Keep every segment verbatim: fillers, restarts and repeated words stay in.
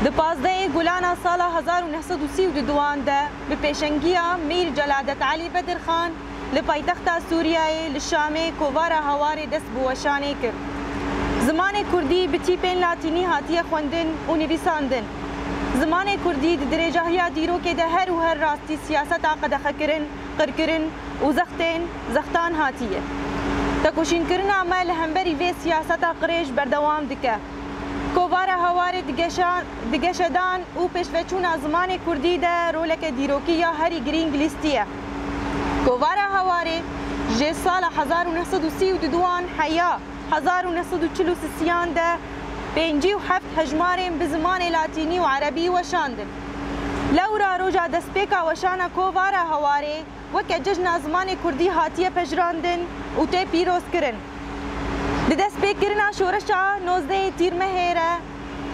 Di pazdehê Gulana sala hezar û neh sed û sî û duan de bi pêşengiya Mîr Celadet Elî Bedirxan li paytexta Sûriyeyê li Şamê kovara Hewarê dest bi weşanê kir. Zimanê kurdî bi tîpên latînî hatiye xwendin û nivîsandin. Zimanê kurdî di dirêjahiya dîrokê de her û her rastî siyaseta qedexekirin, qirkirin û zextên zextan hatiye. Tekoşînkirina me li hemberî vê siyaseta qirêj berdewam dike. Kovara Hewarê digeşa-, digeşedan û pêşveçûna zimanê kurdî de roleke dîrokî ya herî girîng lîstiye. Kovara Hewarê ji sala hezar û neh sed û sî û duan heya hezar û neh sed û çil û sisiyan de pêncî û heft hejmarên bi zimanê latînî û erebî weşandin. Lewra roja destpêka weşana Kovara Hewarê weke Cejna Zimanê Kurdî hatiye pejirandin û tê pîrozkirin. Di destpêkirina şoreşa nozdehê Tîrmehê re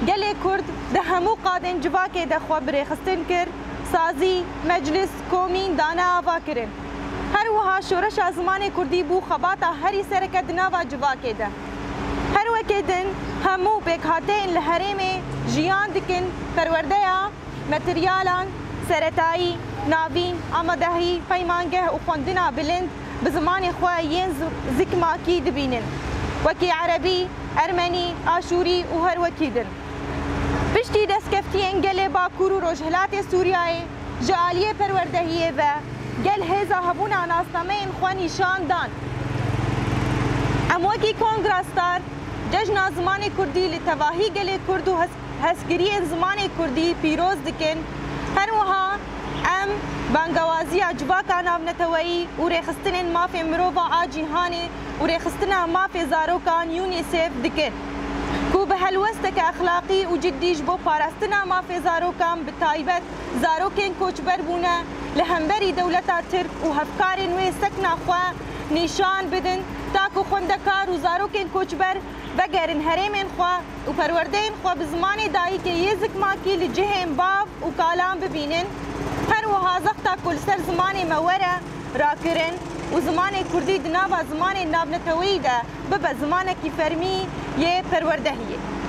gelê Kurd di hemû qadên civakê de xwe bi rêxistin kir, sazî, meclis, komîn dane ava kirin. Her wiha şoreşa zimanê kurdî bû xebata herî sereke di nava civakê de. Her wekê din hemû pêkhateyên li herêmê jiyan dikin perwerdeya materyalan seretayî, navîn, amadehî, peymangeh û xwendina bilind bi zimanê xwe yên zi-, zikmakî dibînin, wekî erebî, ermenî, aşûrî û her wekî din. Piştî destkeftiyên gelê Bakur û Rojhilatê Sûriyeyê ji aliyê perwerdehiyê ve gel hêza hebûna nasnameyên xwe nîşan dan. Em wekî Kongra Star Cejna Zimanê Kurdî li tevahî gelê Kurd û hes-, hezkiriyên zimanê kurdî pîroz dikin. Her wiha em bangewaziya civaka navneteweyî û rêxistinên mafê mirova a cîhanê û rêxistina mafê zarokan UNICEF dikin, ku bi helwesteke exlaqî û ciddî ji bo parastina mafê zarokan, bi taybet zarokên koçber bûne, li hemberî dewleta Tirk û hevkarên wê sekna xwe nîşan bidin, ta ku xwendekar û zarokên koçber vegerin herêmên xwe û perwerdeyên xwe bi zimanê dayikê yê zikmakî li cihên bav û kalan bibînin. Her wiha zexta ku li ser zimanê me were rakirin û zimanê kurdî di nava zimanên navneteweyî de bibe zimanekî fermî yê perwerdehiyê.